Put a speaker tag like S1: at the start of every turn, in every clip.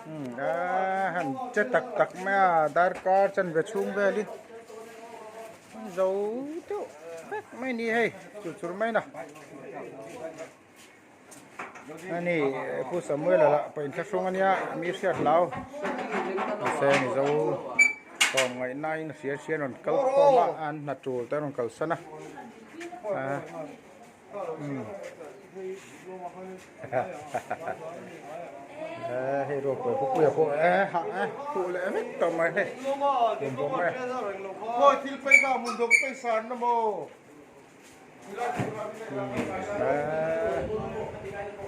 S1: A han che tak tak mai a darkar chanve chhung velin zo deuh vek mai a ni hei chur chur mai na ani Pu Samuel a lah pawh inthlahrung a nia mi hriat lau mahse mizo tlawm ngaihna in hria hria an rawn kal khawm a an hna tul te an rawn kalsan a Hei ruak pawh pupuia pawh e hah e khuh leh vek tawh mai hei tum bawk mai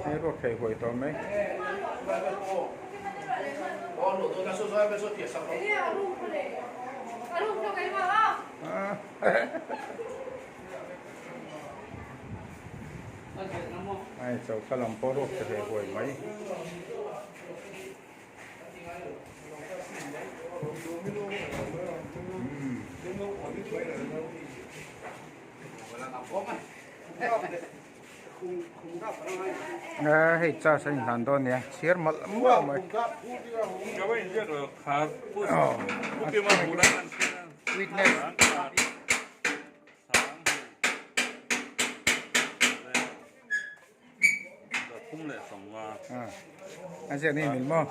S1: hei ruak thei huai tawh mai. Ai choka lam pawh ruak ta hle huai mai. Hei charge a inhlan dawn nia chhiar malh malh mai. Witness. A ziak ni min maw?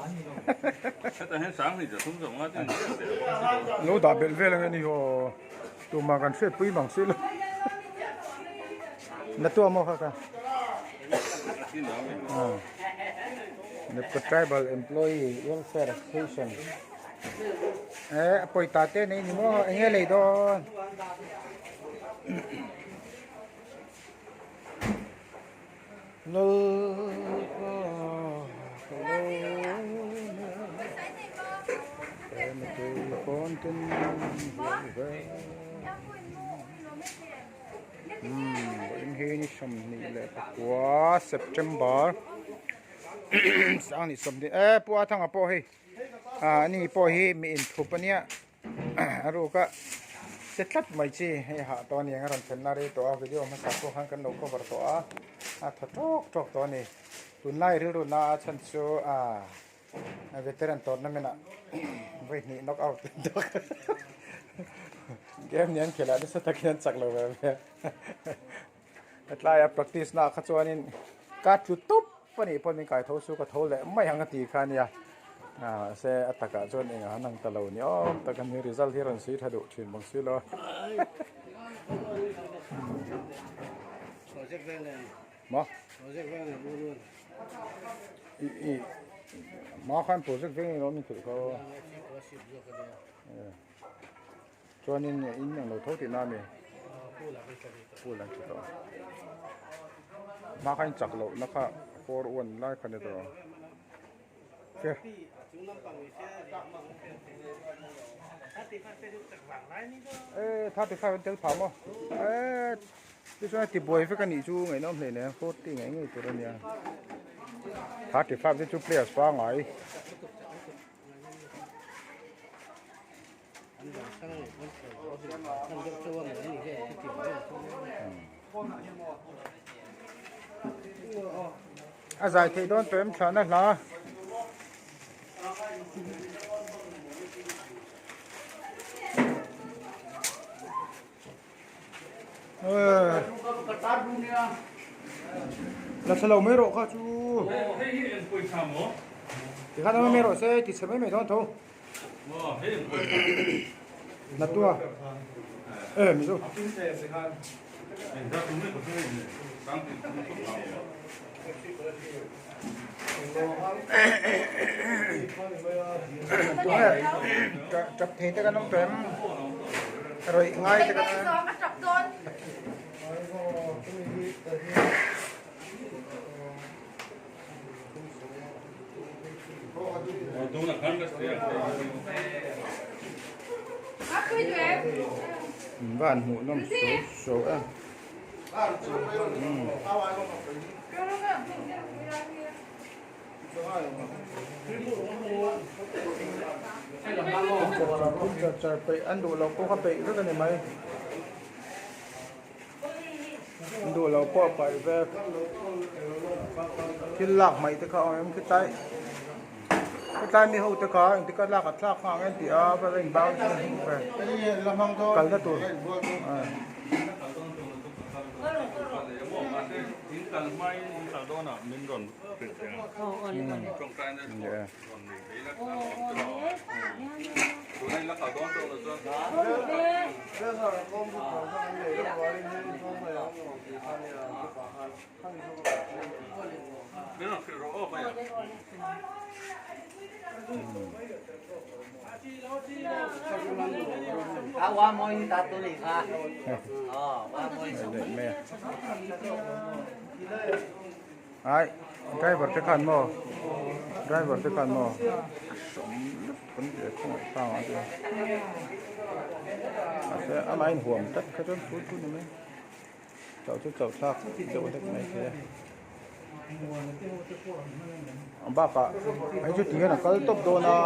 S1: Lo dah belh vel ang ani aw. Tumah kan hriat pui mang si lo. Na tua maw kha ka? Nepco Tribal Employee Welfare Association. Eh, a pawita te nei ni maw? Enge lei dawn? Lalpa ka lo e mutui pawn tin ve vawiin hi ni 24 September sang ni 20 e pu a thanga pawh hei ah ani pawh hi mi inthup ania a ruk a che tlat mai chi hei hah tawh a ni ang a rawn thlen na rei tawh a video hmasa pawh khan kan lo cover tawh a a tha tawk tawk tawh a ni tunlai rilru na a chhan chu ah veteran tournament ah vawi hnih knock out game ni an khelh ah nasa takin an chak lo ve ve hetlai a practice na ah kha chuanin ka tlu tawp a nih pawh min kai tho chu ka tho leh mai ang a ti kha a nia mahse a takah chuan engah an ang ta lo ni awm tak a ni result hi a rawn sawi tha duh thin bawk si lo a maw ih hma khan project veng emaw min hrilh kha aw Chuanin in ang lo tho tihna a ni. Pool an tha tawh a. Hma kha in chak lohna kha 4-1 lai kha ni tawh ang. Ke. E 35 an tel phah maw? E tichuan a tibuai vek a nih chu ngaihnawm hle nen 40 ngei ngei tur a nia. 35 te chu players pangngai. A zai theih dawn tawh em thlahna hla. La thla lo mai rawh kha chu. Tikhan awm mai rawh se ti chhe mai mai dawn tho. Na tua. E mizo. Tunge tap thei te kan awm tawh em? Rawih ngai te kan awm em? Van hmuh nawm so so em. Char char peih an duh loh pawh kha peih vek a ni mai. An duh loh pawh a paih vek. Thil lak hmaih te kha a awm em khi tlai. Hetlai mi ho te kha engti ka lak a thlak nghak ang tih a va in bang kalna tur. Ai driver te khan maw driver te khan maw sawm lutuk an ti a khawngaih tlang a tia mahse amah a inhuam tlat kha chuan thu thu ni mai. Chauh chu chauh thlak deuh hlek mai thei a. A bakah hei chu ti hian a kal tawp dawn a.